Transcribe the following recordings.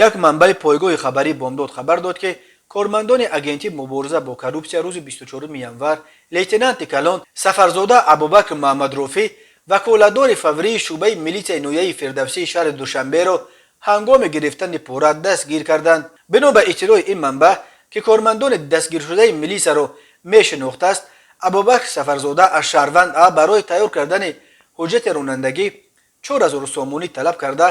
Як манбаи пойгоҳи хабарии Бомдод хабар дод, ки кормандони Агентии мубориза бо коррупсия рӯзи 24 январ лейтенанти калон Сафарзода Абубакр Муҳаммадрофӣ, ваколатдори фаврии шӯъбаи милитсияи ноҳияи Фирдавсии шаҳри Душанберо ҳангоми гирифтани пора дастгир карданд. Бино ба иттилои ин манбаъ, ки кормандони дастгиршудаи милитсияро мешинохтааст, Абубакр Сафарзода аз шаҳрванд А барои тайёр кардани ҳуҷҷати ронандагӣ 4000 сомонӣ талаб карда,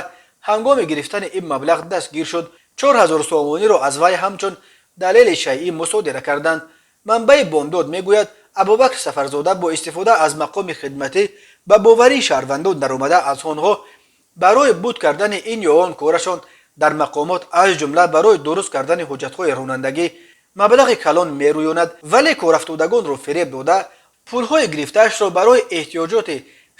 ҳангоми гирифтани ин маблағ дастгир шуд. 4000 сомониро аз вай ҳамчун далели шайъӣ мусодира карданд. Манбаи Бомдод мегӯяд, Абубакр Сафарзода бо истифода аз мақоми хидматӣ ба боварии шаҳрвандон даромада, аз онҳо барои буд кардани ин ё он корашон дар мақомот, аз ҷумла барои дуруст кардани ҳуҷҷатҳои ронандагӣ, маблағи калон мерӯёнад, вале корафтодагонро фиреб дода, пулҳои гирифтаашро барои эҳтиёҷоти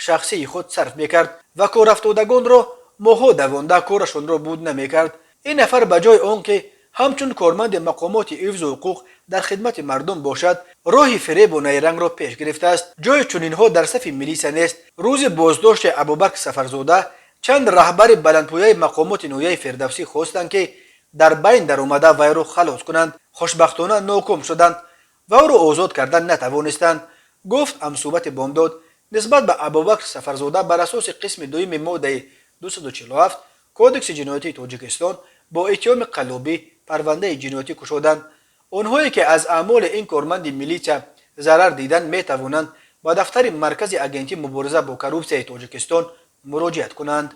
шахсии худ сарф мекард ва корафтодагонро моҳҳо давонда корашонро буд намекард. Ин нафар ба ҷои он ки ҳамчун корманди мақомоти ҳифзу ҳуқуқ дар хидмати мардум бошад, роҳи фиребу найрангро пеш гирифтааст. Ҷои чунинҳо дар сафи милитсия нест. Рӯзи боздошти Абубакр Сафарзода чанд раҳбари баландпояи мақомоти ноҳияи Фирдавсӣ хостанд, ки дар байн даромада вайро халос кунанд. Хушбахтона, ноком шуданд ва ӯро озод кардан натавонистанд, гуфт ҳамсӯҳбати Бомдод. Нисбат ба Абубакр Сафарзода бар асоси қисми дуюми моддаи 247 Кодекси ҷиноятии Тоҷикистон бо иттиҳоми қаллобӣ парвандаи ҷиноятӣ кушоданд. Онҳое ки аз аъмоли ин корманди милитсия зарар диданд, метавонанд ба дафтари маркази Агентии мубориза бо коррупсияи Тоҷикистон муроҷиат кунанд.